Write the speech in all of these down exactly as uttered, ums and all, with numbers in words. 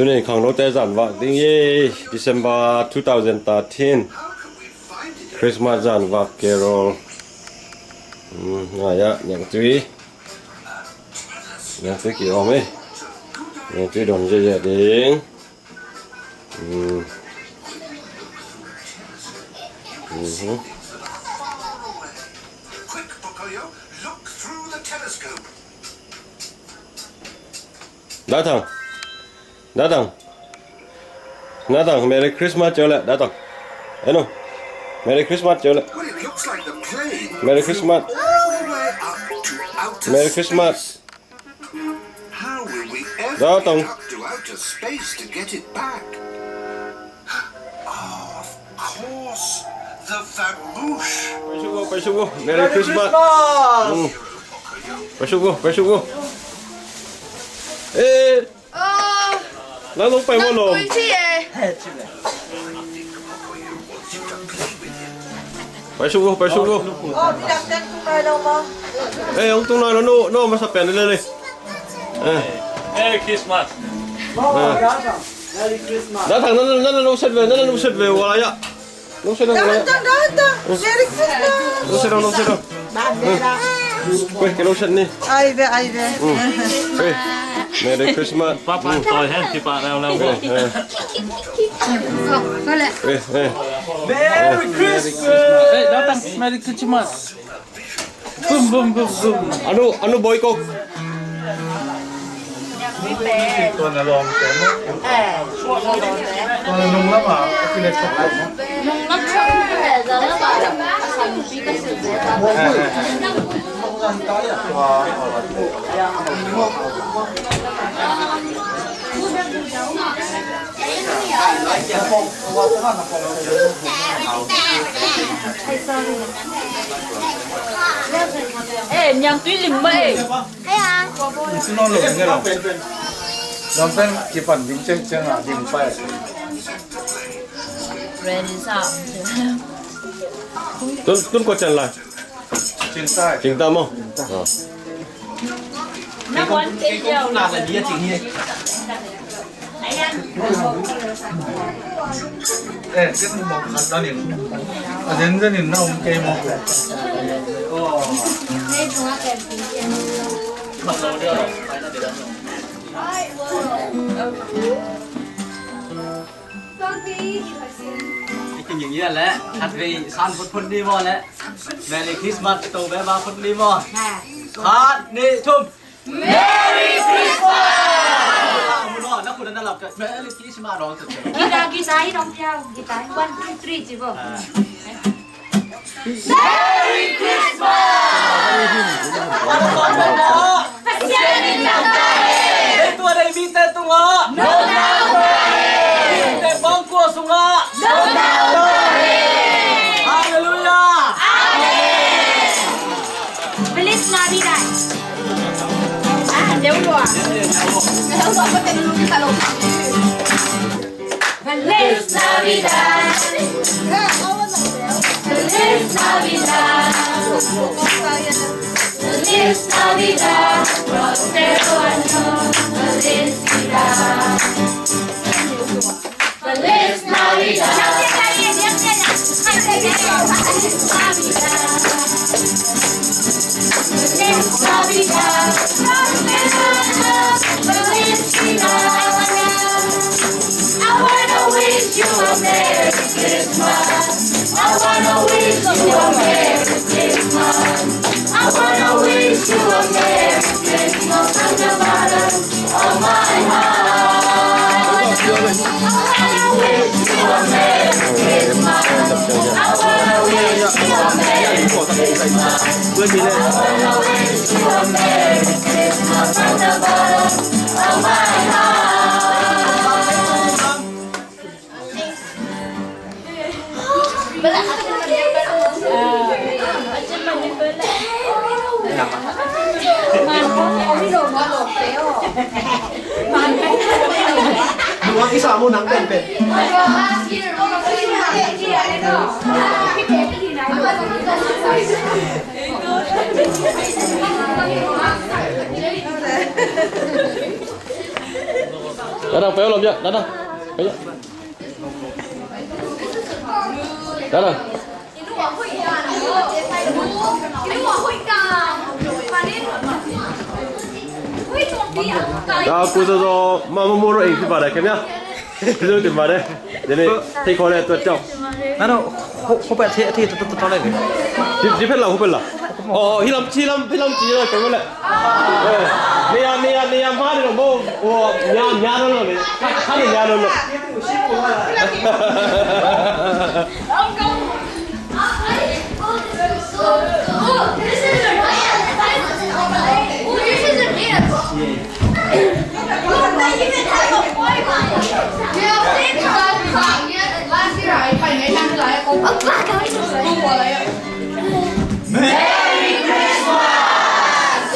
Tuni khangnote zanvak ding hi. December two thousand thirteen, Christmas zanvak carol. Hmm, ngai ah, niangtui. Niangtui ki-om hi. Niangtui dong ziahziah ding. Hmm. Mhm. Quick, Pocoyo, look through the telescope. Datang. Datang. Datang. Merry Christmas, ciau leh. Datang. Eno. Merry Christmas, ciau leh. Well, it looks like the plane Merry Christmas. All the way up to outer Merry Christmas. Space. How will we ever Datang. Get up to outer space to get it back? Oh, of course, the Vamoosh. Paisuk uh, paisuk uh. Merry Christmas. Merry Christmas. Hmm. Paisuk uh, paisuk uh. Eh. Ah. Nang nong pai maw lawm? Nang tui ci e. Paisuk uh, paisuk uh. Oh, tidak, tidak, tung nai lo maw? Eh, hong tung nai lo, no, no, masa pen le le. Eh. Merry Christmas. Eh. Merry Christmas. Datang, nana, nana, nong set ve, nana, nong set ve, wala ya. Nong set nong, nong set nong. Merry Christmas. Nong set nong, nong set nong. Bandera. Weh, kei nong set ni. Ai ve, ai ve. Hmm. Weh. Merry Christmas. Papa, hmm. Toy hen, kipak rau rau. Weh, weh. Weh, weh. Merry Christmas. Eh, datang. Merry Christmas. Bum, bum, bum, bum. Anu, anu boy kok. Eh, niang tui lim mah eh. Isi no lo nge lo. Lam pen kipan ding ceng ceng a ding pai. Ready sa. Tun, tun ko chan lai. Cing tai. Cing ta mo. Ah. Eh, ken mawk khat la ning. A zenzen in na om kei maw. I kinying ia le, khat vei san phutphut ni maw le. Merry Christmas to be ba phut ni maw. Khat, nih, thum. Merry Christmas! Mun aw, na khut na lap ka, Merry Christmas dong. Guitar, guitar hi dong piau, guitar. One, two, three, ci bo. Ah. Merry Christmas! Pasian in nang ta hen. Dei tua dei mite tungah. Nang ta hen. Mite pawlkhat sungah. Nang ta hen. Halleluiah. Amen. Feliz Navidad. Ah, deu lua. Deu lua, ko te lu kita lo. Feliz Navidad. Feliz Navidad. Feliz Navidad. Próspero año. Felicidad. Feliz Navidad. Feliz Navidad. Felicidad. I wanna wish you a Merry Christmas. I wanna wish you a Merry Christmas. I wanna wish you a Merry Christmas from the bottom of my heart. I wanna wish you a Merry Christmas. I wanna wish you a Merry Christmas. I wanna wish you a Merry Christmas from the bottom of my heart. Luang isa mo nang pen pen. Dadang, peuh lom ya, dadang. Peuh ya. Dadang. Ya, ku so so, ma mu mu ro ing si ba da kem ya. Ku so kem ba de. Deni, thei ko le tua ciau. Nano, ho, ho pa the, the, to, to, to, le. Di, di phet la, ho phet la. Oh, hi lam, hi lam, hi lam ci la, kem le. Eh, nia, nia, nia, ma ni lo, bo, bo, nia, nia, lo, lo, ni. Ka, ka ni nia, lo, lo. Merry Christmas!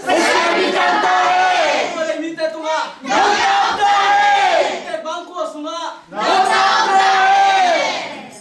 Pasian min thang ta hen! Tua leh mite tungah nopna om ta hen! Mite bangkua sungah nopna om ta hen!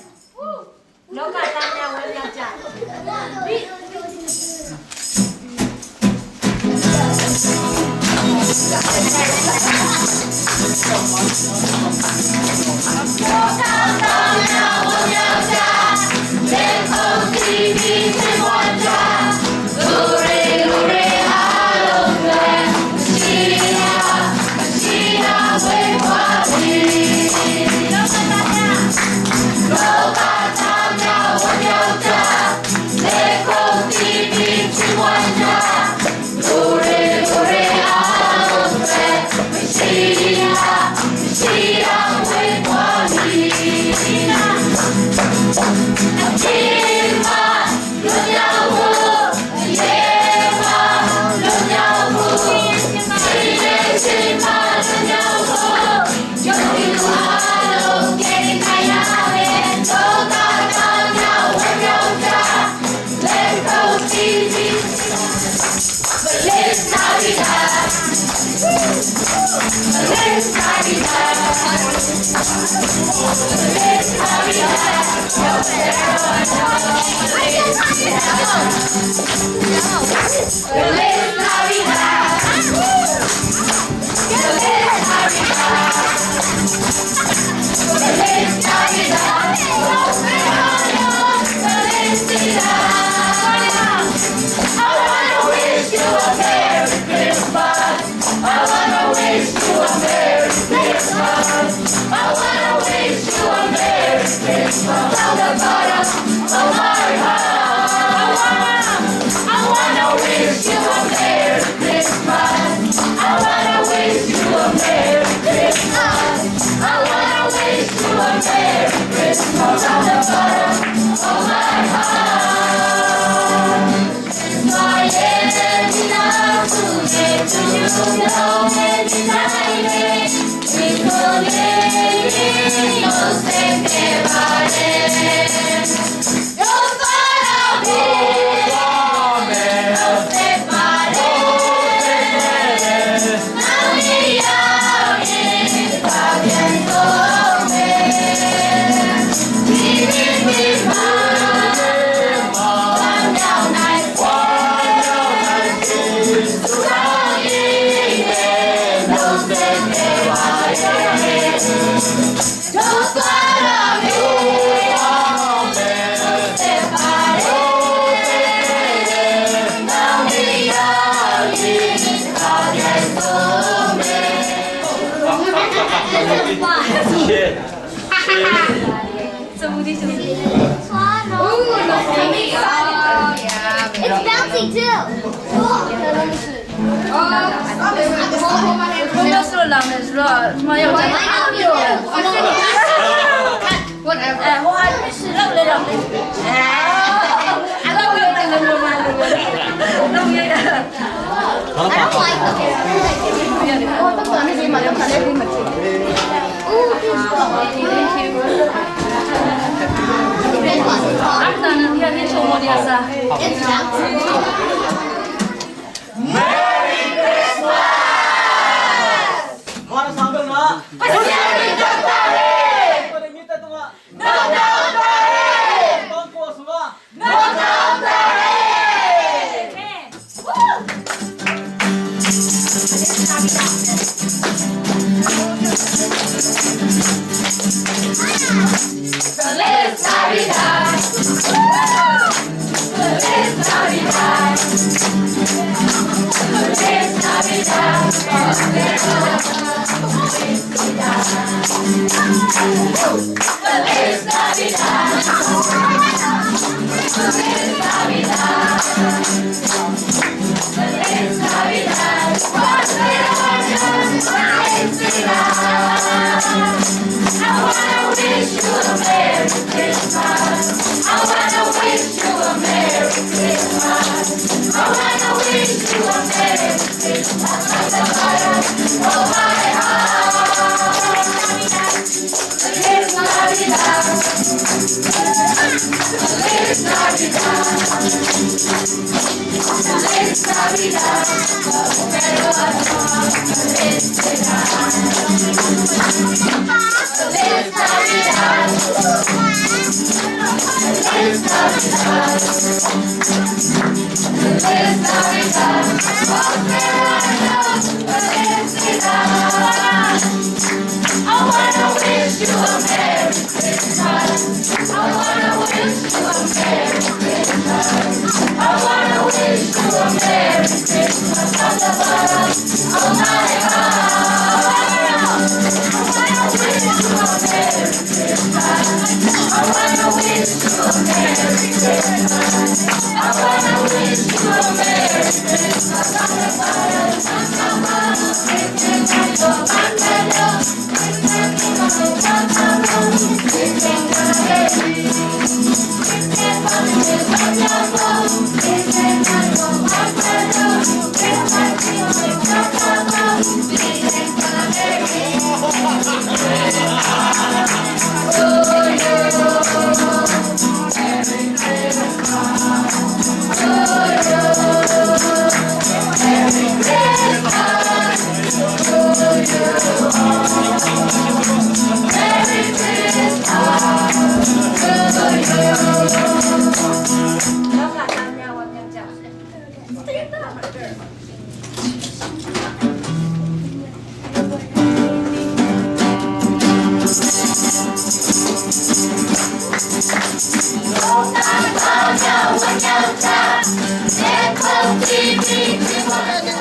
It's bouncy too. Whatever. Merry Christmas! Mana sambil nak? Pasian min thang ta hen! Pada mite tungah nopna om ta hen! Bangkua sungah nopna om ta hen! Amen. Woo!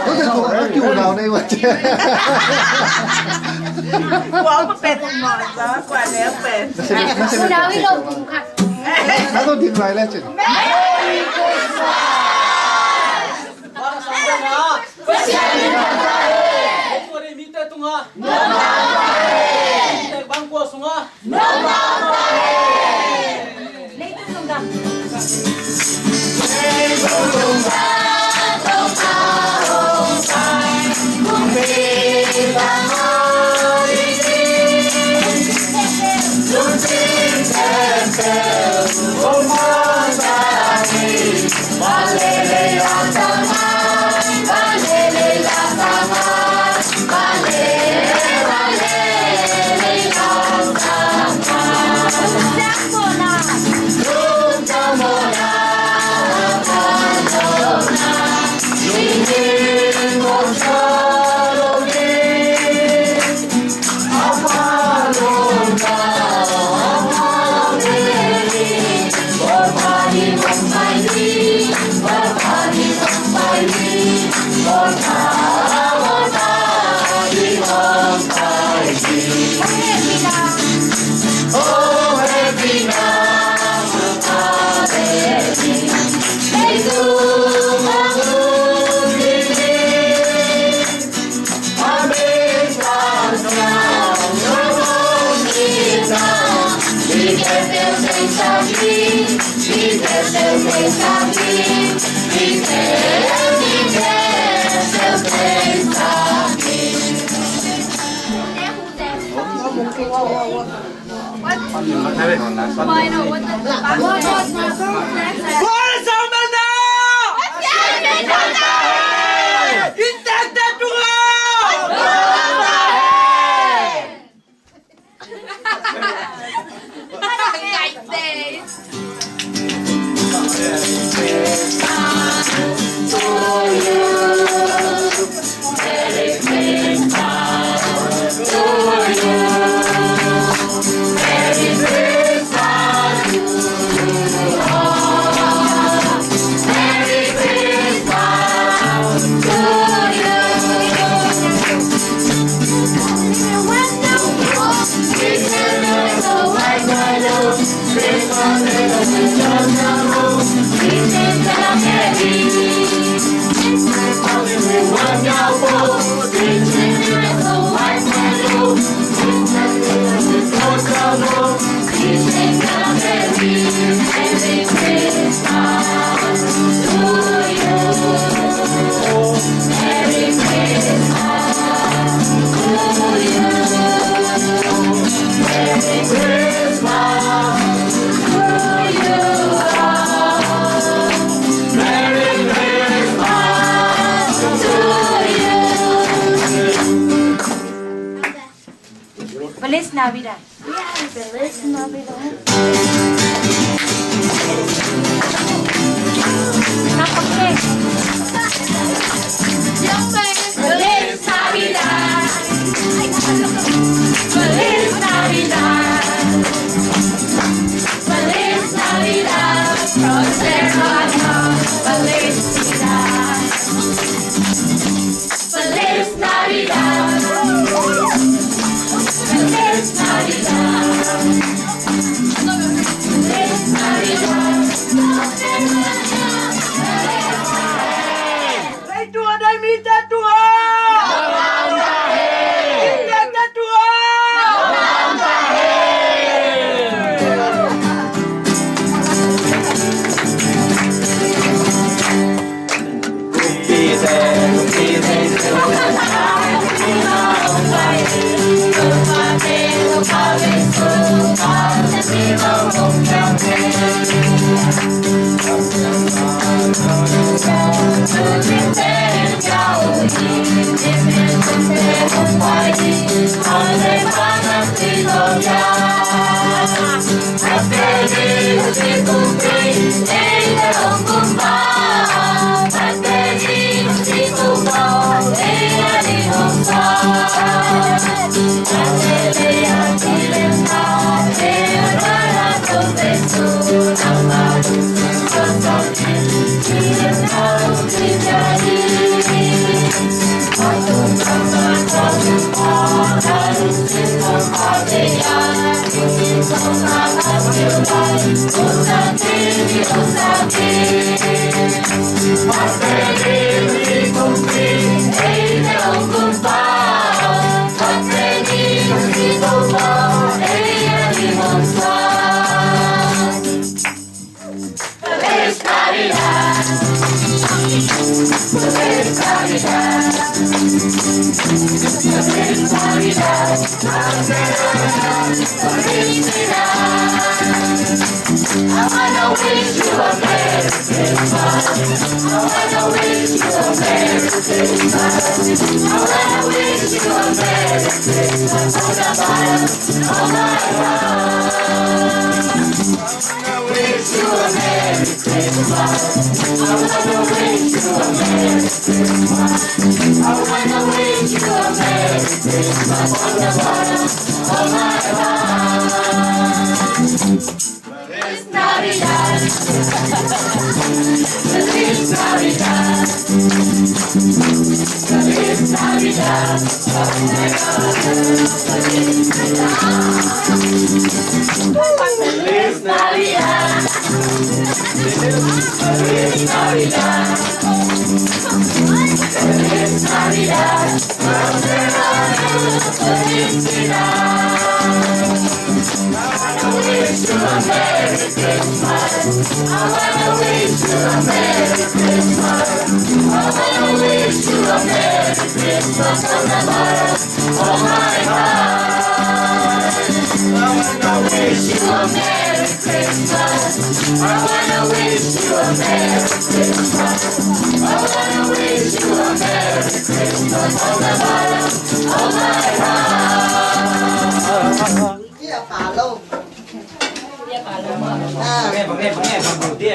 Ute, ko a kiu nau nei wa che. Kua ma pet ma za, kua ne pet. Nau i lo kum khat. Na to din lai le che. Pasian in bang ta hen. Pasian in bang ta hen. Pasian in bang ta hen. Pasian in bang ta hen. Pasian in bang ta hen. Feliz Navidad. Feliz Navidad. Feliz Navidad. Feliz Navidad. Feliz Navidad. Próspero año. Felicidad. Feliz Navidad. Feliz Navidad. Feliz Navidad. Dai tua, dai mi ta tua. Dai ta tua.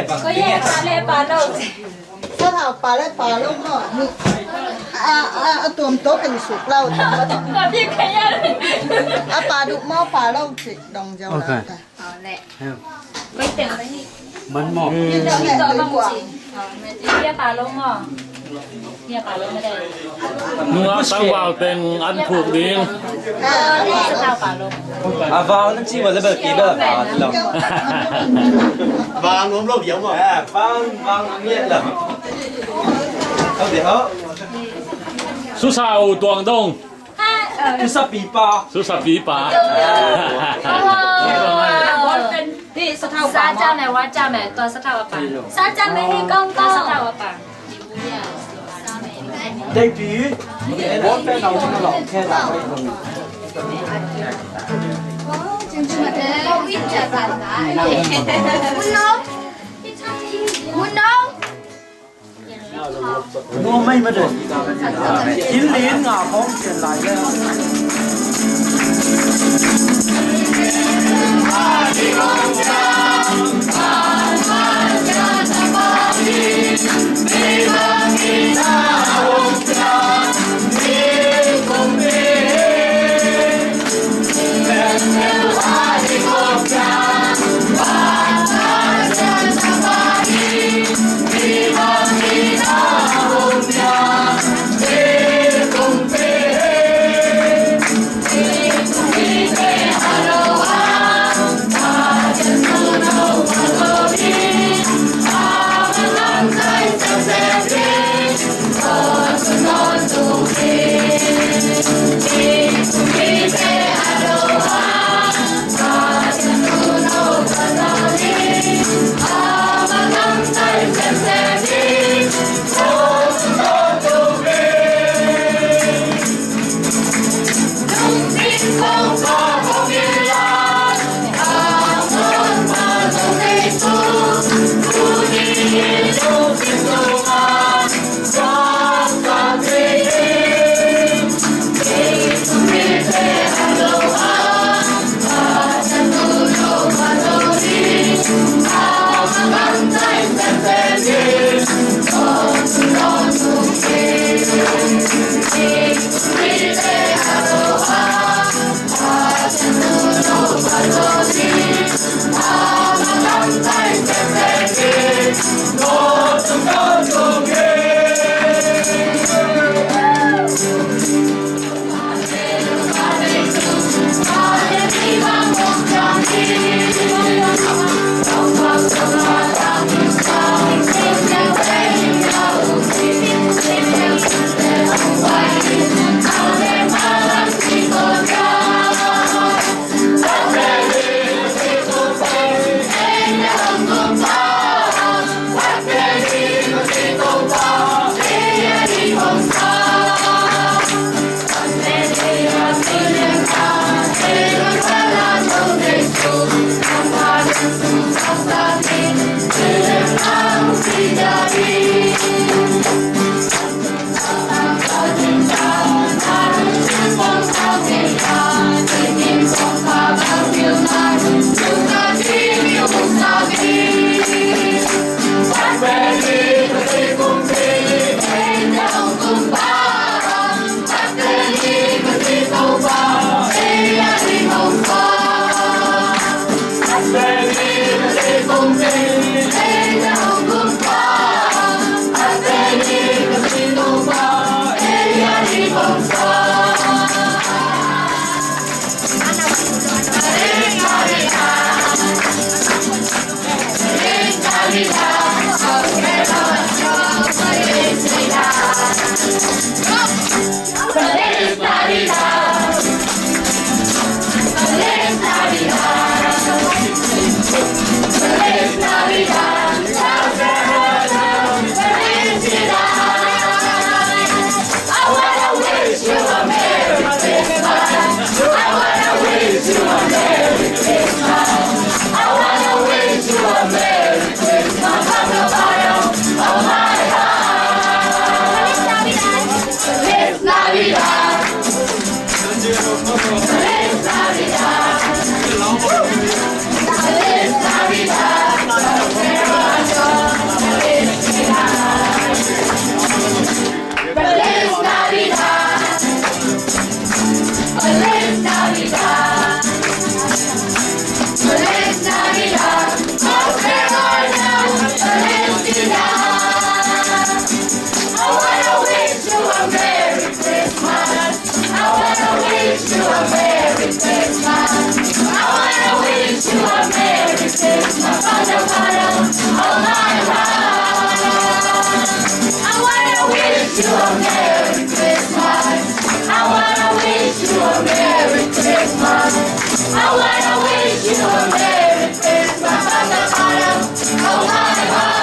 Ko ye pa le pa lo. Sa hau pa le pa lo mo. A, a, a tuam to kan suk lau. A pa duk mo pa lo cik dong jau lau. Ko i teng le hi. Man mo. Ni dong ni dong bang cik. Ye pa lo mo. Nungak tangval teng an phuk ding. A vang na ci ma le bel ki bel a vang lo. Vang om lo viau ma. Eh, vang, vang om yet lo. Hau de hau. Susa u tuang dong. Susa pipa. Susa pipa. 沙赞的，我赞的，多沙特阿爸。沙赞的，你讲讲。沙特阿爸。I wanna wish you a Merry Christmas. I wanna wish you a Merry Christmas. I wanna wish you a Merry Christmas from the bottom of my heart.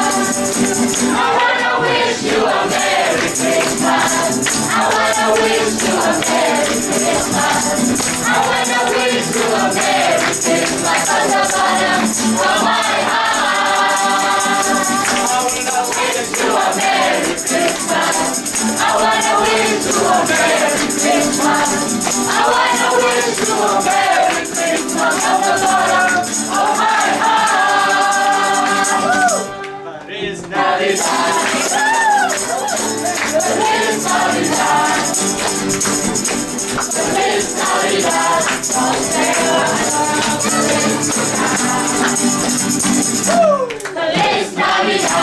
I wanna wish you a Merry Christmas. I wanna wish you a Merry Christmas. I wanna wish you a Merry Christmas from the bottom of my heart. I wanna wish you a Merry Christmas. I wanna wish you a Merry Christmas. I wanna wish you a Merry Christmas from the bottom of my heart. Feliz Navidad. Feliz Navidad. Feliz Navidad. Feliz Navidad.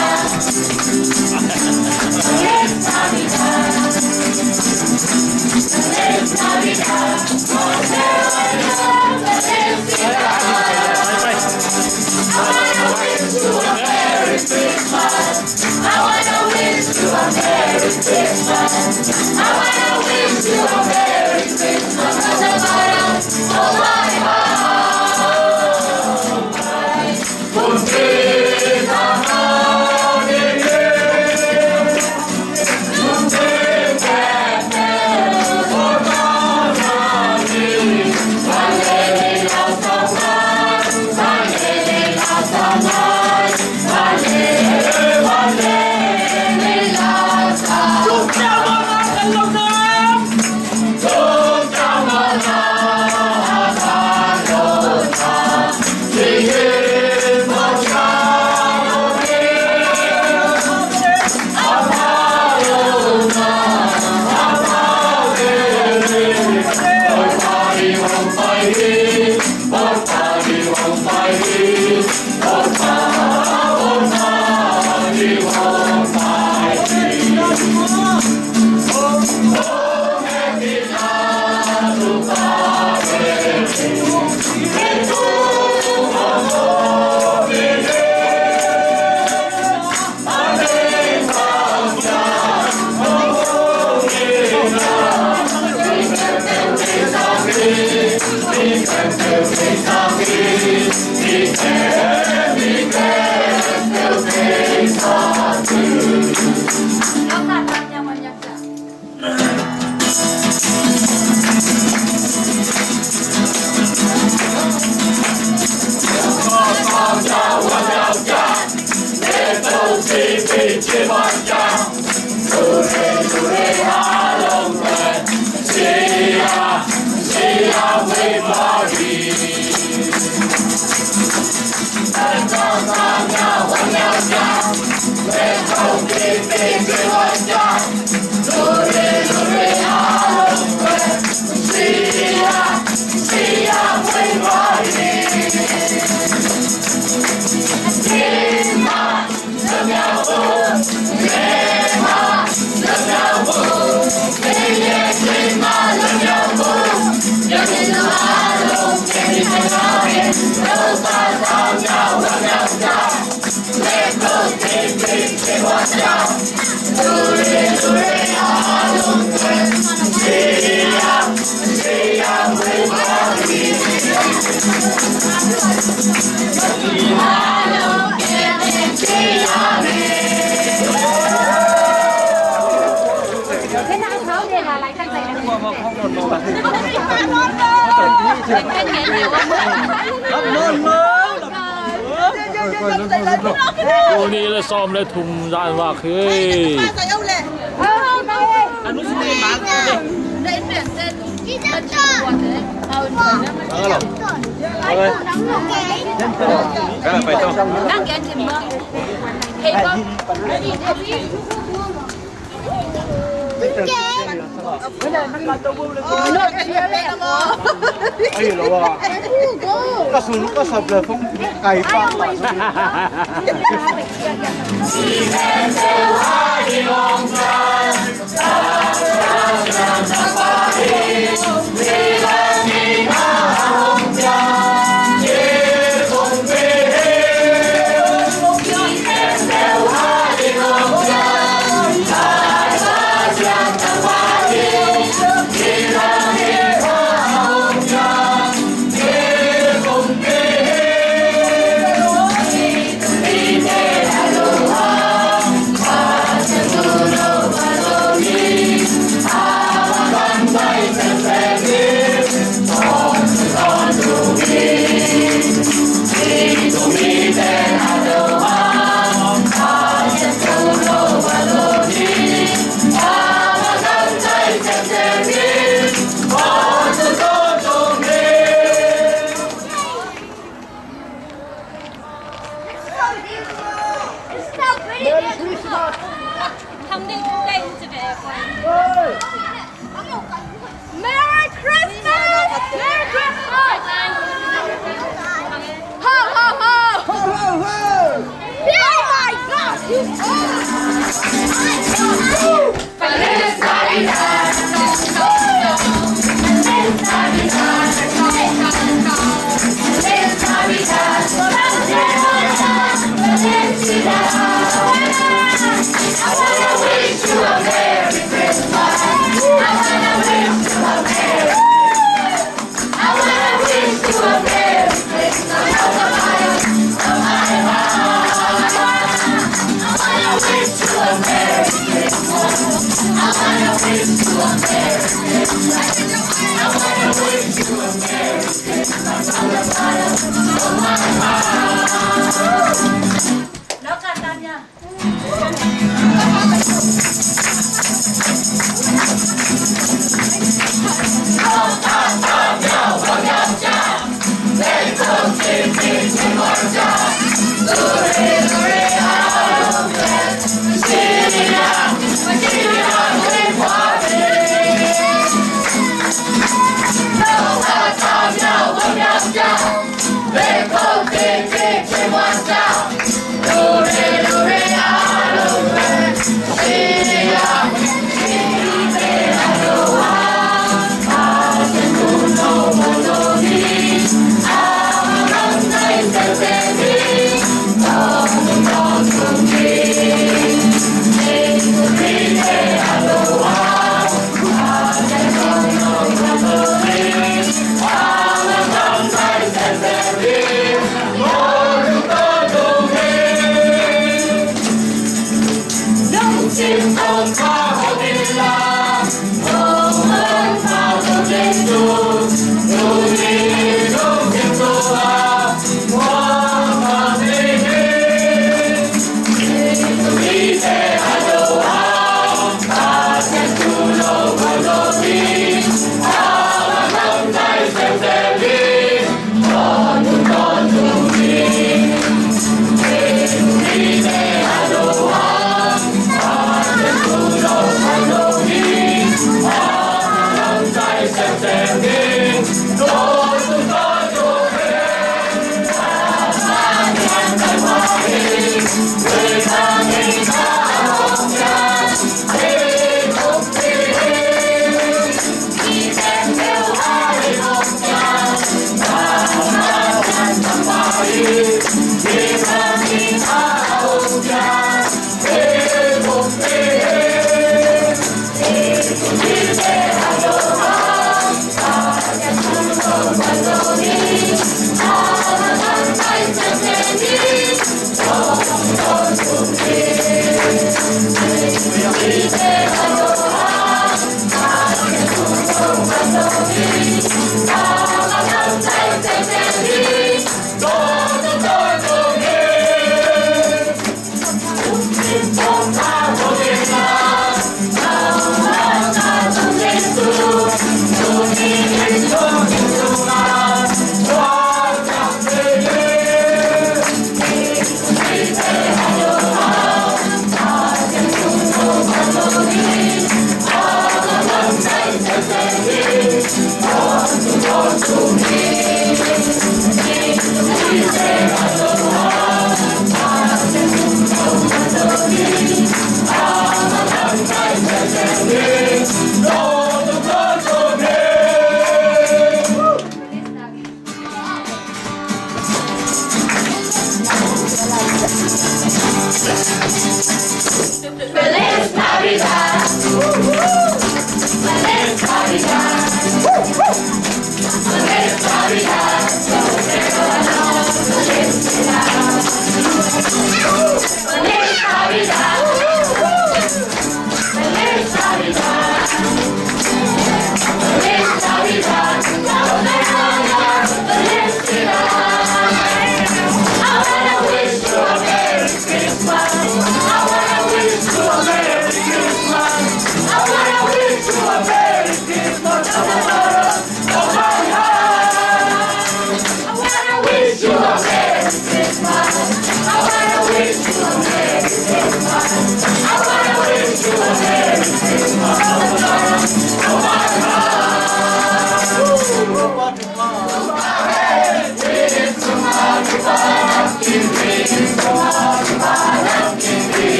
Feliz Navidad. Feliz Navidad. I wanna wish you a Merry Christmas. I wanna wish you a Merry Christmas. I wanna wish you a Merry Christmas from the bottom of my heart. Kul nih le sawm le thum zan vak hi. Ai lo a. Ka sun ka sap le phong kai pa. Merry Christmas! Merry Christmas! Ho, ho, ho! Ho, ho, ho! Oh my God!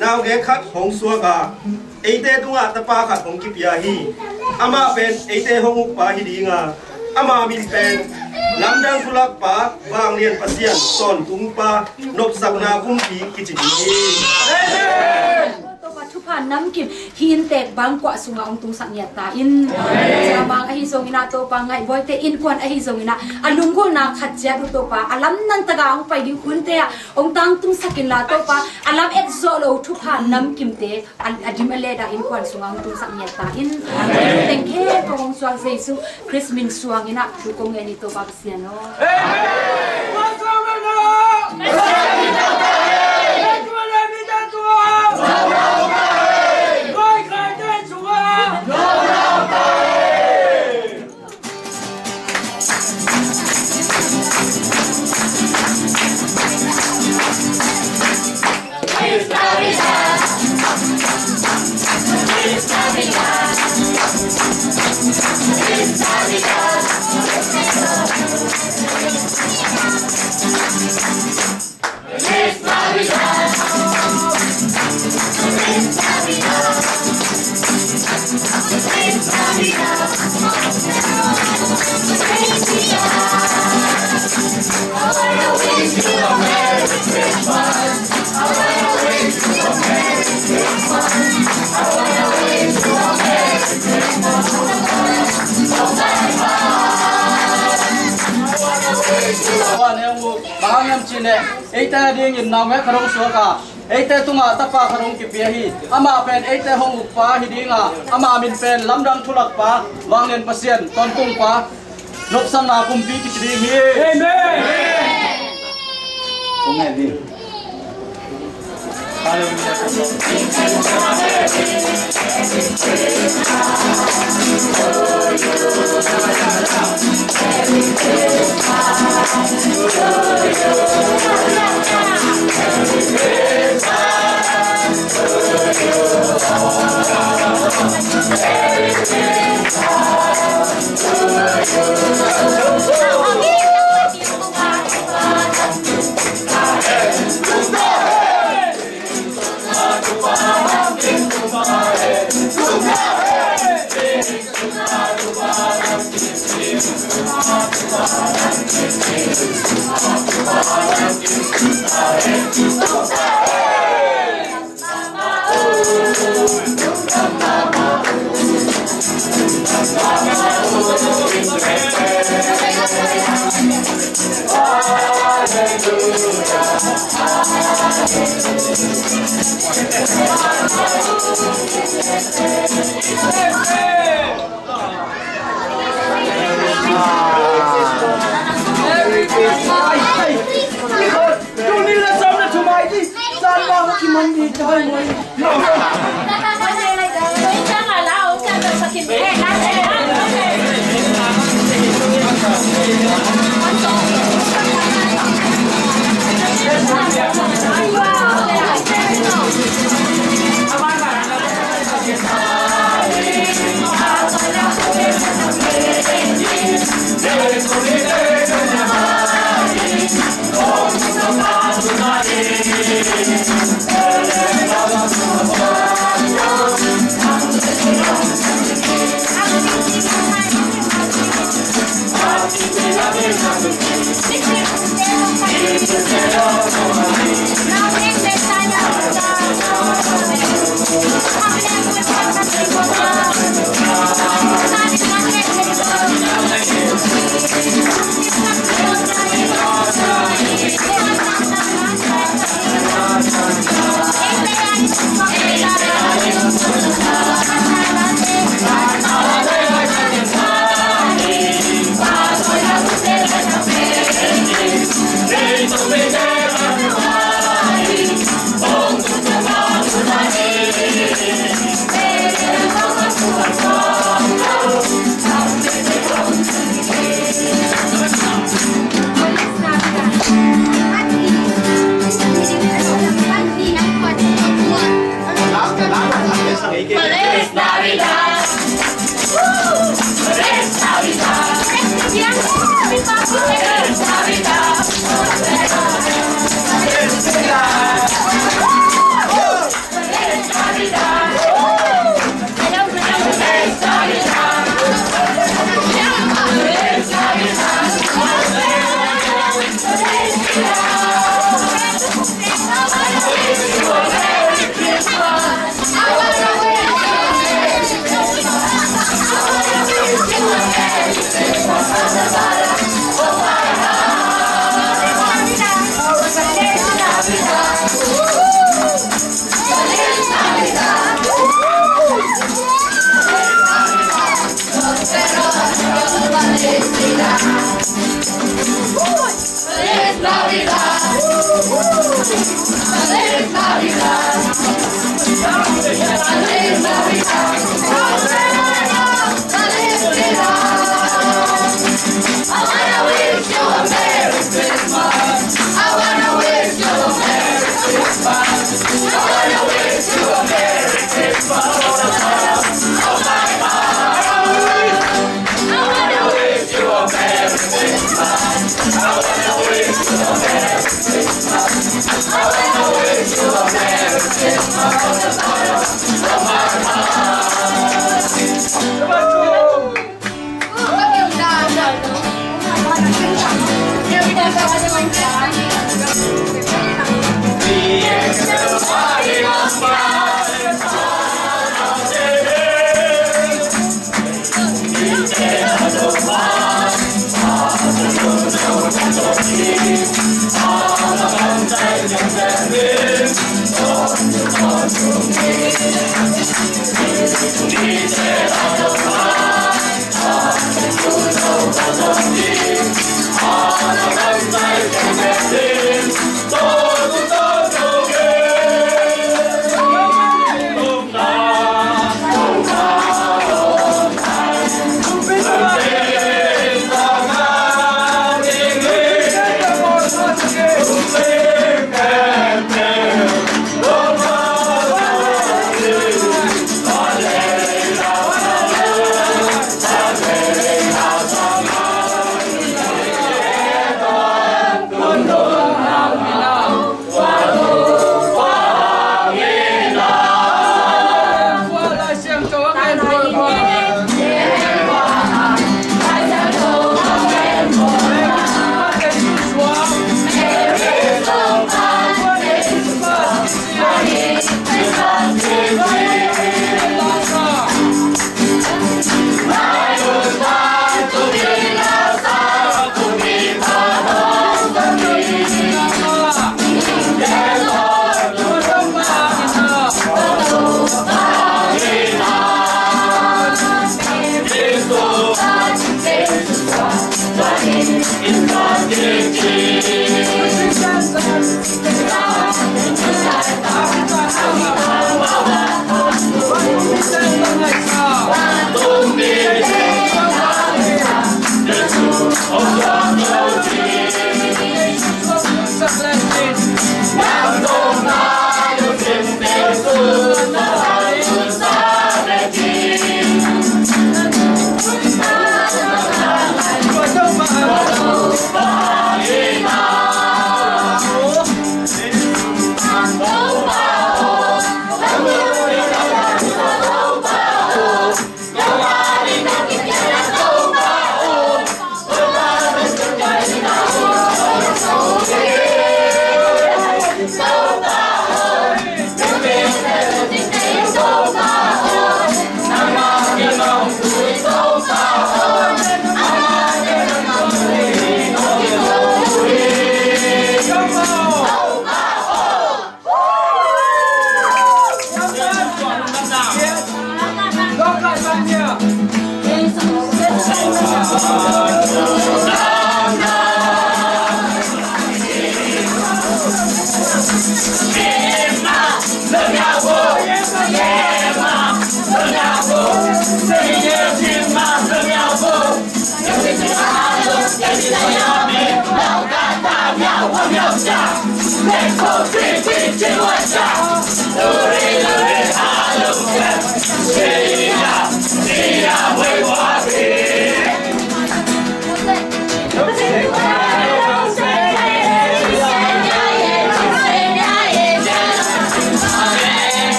Naungek khat hong suak a, eite tungah tapa khat hong kipia hi. Amah pen eite hong ukpa hi ding a, ama min pen Lamdang Pulakpa, Vanglian Pasian Tawntungpa, Nopsakna Kumpi kici ding hi. Amen. Topa thupha namkim hih inntek bangkuah sungah hong tungsak ngiat ta in. Ciamang ahi zongin ah Topa, ngaihbawite innkuan ahi zongin ah a lunggulhna khat ciat uh Topa, a lamdang takin hong pai ding hunte ah hong tangtungsak inla Topa, a lam et zawh lo thupha namkimte a, a dim a let ah innkuan sungah hong tungsak ngiat ta in. Teng khempeuh hong suak Jesu Khrist min suangin ah thu kong ngen hi Topa Pasian aw. Bang hang hiam cih leh eite adingin naungek khat hong suak a, eite tungah tapa khat hong kipia hi. Amah pen eite hong ukpa hi ding a, ama min pen Lamdang Thulakpa, Vanglian Pasian Tawntung Pa, Nopsakna Kumpi kici ding hi. Amen. Hallelujah.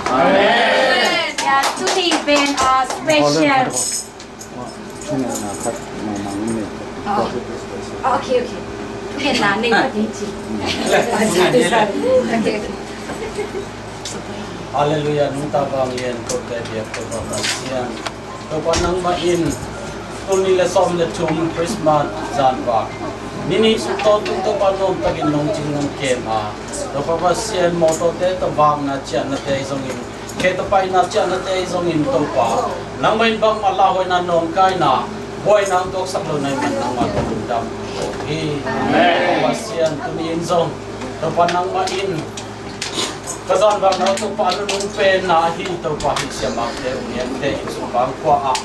Amen. Ya, tuni pen, uh, special. Oh. Oh, okay, okay. Pen la nei pa ti ci. Okay, okay. Halleluiah, nungta vanglian kote biak Topa Pasian. Topa nangmah in tul nih le sawm le thum Christmas zanvak ni nih sung tawntung Topa nuamtakin nong cing nong kem a, Topa Pasian mawtawte tawh vakna ciahnate zongin, khe tawh paina ciahnate zongin Topa, nangmah in bangmah lauhuaina nawngkaina buaina ang tuaksak lo na hih man nangmah tawh lungdam ko hi. Amen. Topa Pasian tuni in zong Topa nangmah in ka zanvakna uh Topa nunung penna ahi Topa hih siamakte, uniakte inn sung bangkua ah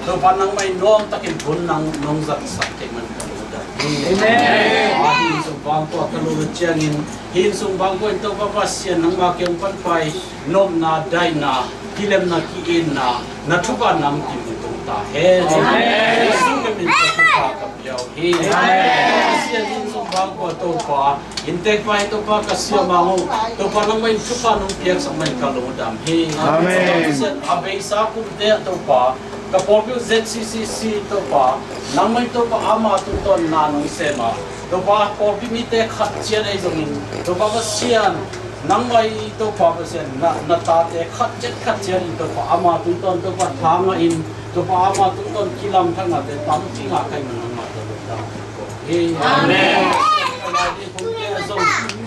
Topa nangmah in nuamtakin hun nang nong zatsak kei man ka lungdam hi. Amen. Topa hih inn sung bangkua ka lum uh ciangin hih inn sung bangkua in Topa Pasian nangmah kiang pan pai nopna, daihna, kilemna, ki-itna na thupa nam kim tung ta hen. Amen. Jesu min in ka thupa ka pia uh hi. Amen. Pasian hih inn sung bangkua Topa Inntek pa hi Topa ka siamang uh, Topa nangmah in thupha nong piaksak manin ka lungdam hi. Amen. Topa Pasian, a beisa kumte ah Topa, ka pawlpi uh Z C C C Topa, nangmah in Topa ama tungtawn na nong sem a, Topa pawlpi mite khat ciat ahi zongin, Topa Pasian, nangmah i Topa Pasian, na, na tate khat ciat khat ciat in Topa ama tungtawn Topa tha ngah in, Topa ama tungtawn kilamdang nate tampi ngah ka hih manin nangmah tawh lungdam. Amen.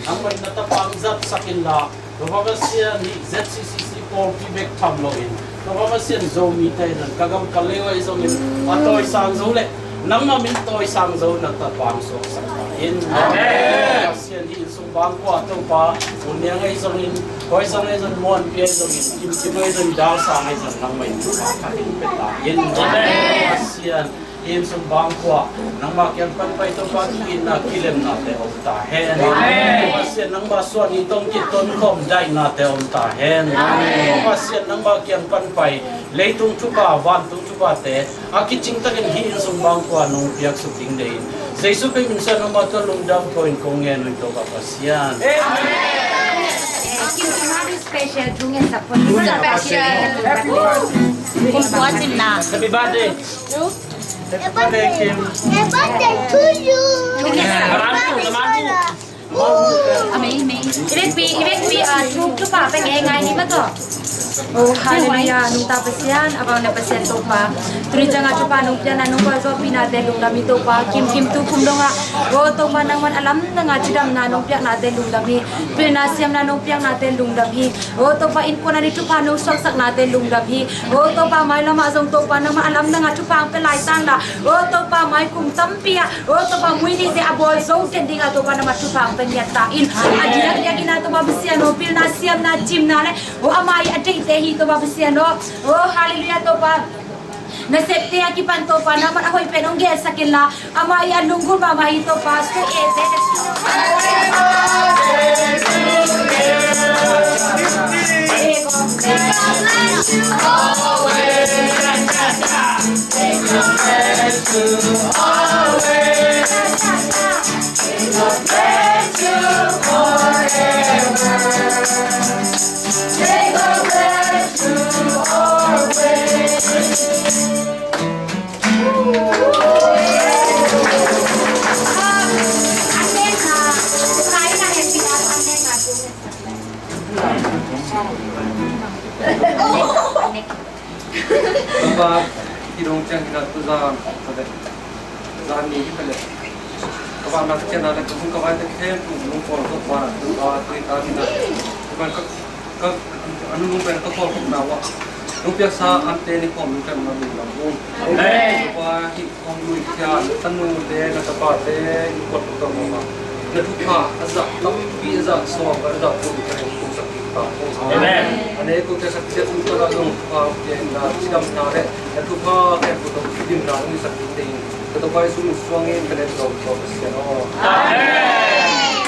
Nangmah in na tapa hong zatsak inla, Topa Pasian, hih Z C C C pawlpi bek tham loin, Topa Pasian, Zomite in ka gam ka lei ah ahi zongin a tawisang zo leh nangmah min tawisang zo na tapa hong suaksak ta in. Amen. Pasian, hih inn sung bangkua Topa, U Niang ahi zongin, Koi Sang ahi zongin, Muanpi ahi zongin, Kim Kim ahi zongin, Dal Sang ahi zongin, nangmah in thupha khat in pia ta in. Amen. Pasian, hih inn sung bangkua nangmah kiang pan pai Topa, ki-itna kilemnate om ta hen. Amen. Pasian, nangmah suan i tong kiton khawm daihnate om ta hen. Amen. Pasian, nangmah kiang pan pai leitung thupha, vantung thuphate a kicing takin hih inn sung bangkua nong piaksuk ding deih in, Jesu Khrih min suang nangmah tawh lungdam tho in kong ngen uh hi Topa Pasian. Amen. Kim Kim Hari special thu ngetsak pon. Special. Kum tua cimna. Happy birthday. Happy birthday, Kim. Happy birthday to you. Happy birthday. Amei, amei. I vekpi, i vekpi, ah, thu, thupha pe ngai ngai ni ma to. Oh, hallelujah. Nungta Pasian, a vang na Pasian Topa. Tuni ciang a thupha nong piakna, nong gualzawhpihnate lungdam hi Topa. Kim Kim tu kum dong ah, oh Topa, nangman a lamdang a cidamna nong piaknate lungdam hi. Pilna siamna nong piaknate lungdam hi. Oh Topa, innkuan a ni thupha nong suaksaknate lungdam hi. Oh Topa, mailam ah zong Topa, nangman a lamdang a thupha hong pia lai tangla, oh Topa, mai kum tampi ah, oh Topa, mui nihte a bawl zo den ding a Topa, nangman thupha hong pia ngiat ta in. A diakdiak in a Topa Pasian aw, pilna siamna cimna le, oh ama i a deihte hi Topa Pasian aw. Oh hallelujah Topa. Nasepte a kipan Topa, nangman a hoih pen hong gelsak inla, ama i a lunggulh mahmah hi Topa. Sute ete. Ka va kidong ciang hi na tu zan ka leh, zan ni hi ka leh, ka va nak ciang na leh ka hung ka vai te khem tu nung pawl ka va na tu a tui ta ni na. Ka, ka, anu nung pen ka pawl ka na wa. Nung piaksa an te ni khom nung kan ma nung lam bung. Amen. Ka va hi Kong lui khia, a nu le na tapate i kuat tuk tawh mama. Na thupha a zah tampi a zah sawm a zah pun ka hong tuk sak ding ta. Amen. A ne ko te sak te tuk tawh zong thupha ke na cidamna le na thupha ke tuk tawh cidamna nong sak ding te in. Ka Topa Jesu min suangin ka let tawh tawh ka sia no. Amen.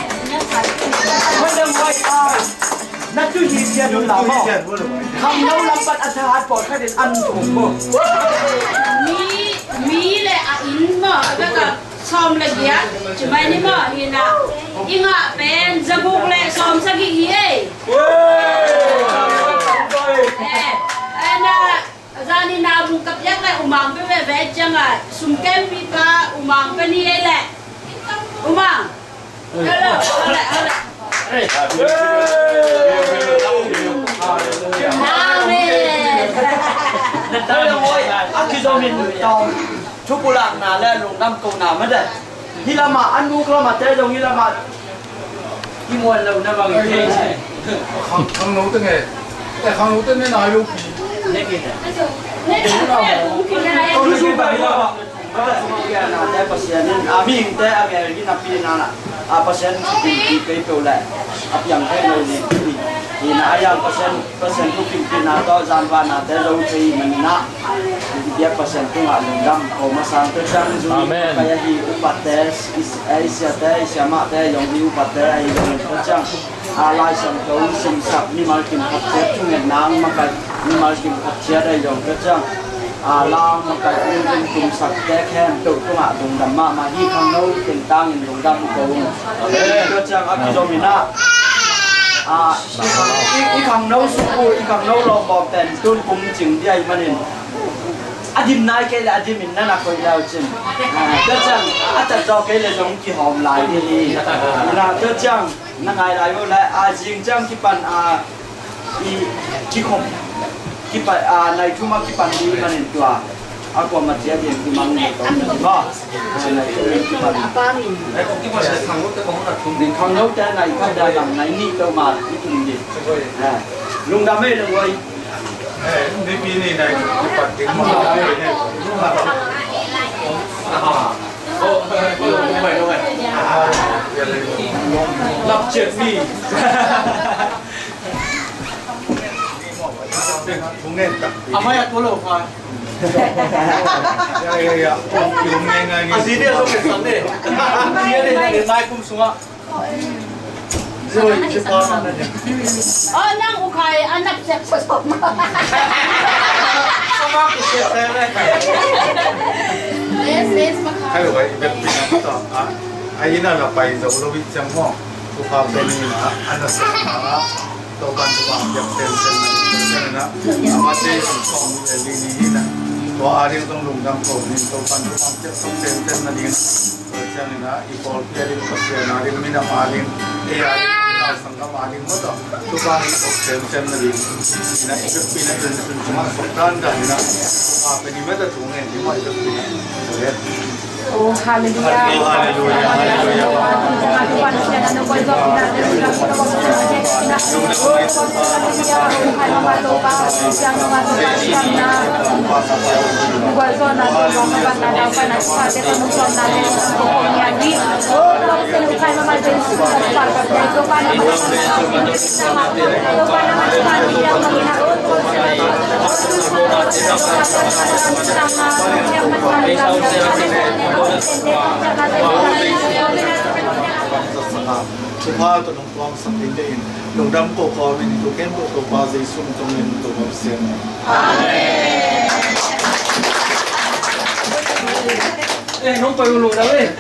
Madam White House. Na tu hi sia dun la maw. Kham lo lam pat a thahat pawlkhat in an thum maw. Mi, mi le a inn maw, a bek a sawm le giat. Cimai ni maw, hi na. I ngah pen, za guk le sawm sagih hi ei. Eh, eh, na, Zani na bung ka piak le umang pe veve ciang a sum kempi pa umang pe ni ei le. Umang. Hello, hello, hello. Amen. A kizom in tawm thupulakna le lungdam kona made. Hih lamah an buk lamah te zong hih lamah kimuan lo na bang i thei. Khang, khang no te nge. Eh, khang no te ne na yo pi. Ne ki. Ne ki. Nate Pasian in a mihingte a gel gina pi na na. A Pasian pi pi pe pe le. A piang pe lo ni. Ni na a yang Pasian Pasian thu pimpinna tawh zanvanate zo thei hi maninah i biak Pasian tungah lungdam ko masang te ciang zu. Amen. Kai ahi upate, i siate, i siamahte, yong hi upate ahi zongin te ciang a Lai Siangtho in simsak mimal kim khat ciat thungetna ang makai mimal kim khat ciat ahi zong te ciang A, lang makaih tung tung sak te khempeuh tungah lungdam mahmah hi. Khangno teng tangin lungdam ko ung. Tua ciang a kizom in ah, a, i, i khangno sukul, i khangno lawmbawm ten tun kum cing dia ih manin a dim nai kei le a dim in na na koih le uh cin. A, tua ciang a tat zaw kei le zong kihawm lai ding hi. Ina, tua ciang na ngai lai uh lai, a, zing ciang kipan, a, i kikhop kipan, a, nai thum a kipan ding manin tua a kuamah ciat ding kimang ding ko maw? A, nai thum in kipan. Khangno te nai khat dah lam nai nih peuhmah i tum ding. A, lungdam ei lungdam ei. Lapciat mi. A mai a tua lo kha. Ya, ya, ya. A zi dia lo ke san de. Zi dia de nai kum sungah. Oh, nang u khai a nak cek. Yes, yes, makai. Hello, I bet pinang to. A, a ina la pai zo lo wit cang mo. Tupa pen ina a na sa na. Topan tupa piak sem sem na. Sem na. Ama te song le li ni ina. Tua a ding tong lungdam ko ni. Topan tupa piak sem sem na ni. Tua ciangin ah, i pawlpi a ding, Pasian a ding, minam a ding, ei a ding, unau sanggam a ding maw tawh, Topa in tok semsem na ding. Ina i pekpi na in sun sungah sok dandan ina, Topa pen i mata tung en ding maw i pekpi na. Oh, hallelujah. Oh, hallelujah, hallelujah. Thupha tawh nong tuamsak ding te in lungdam ko kawmin i tu khempeuh Topa Jesu min tawh in Topa Pasian. Amen. Eh, nong pai uh lungdam eh.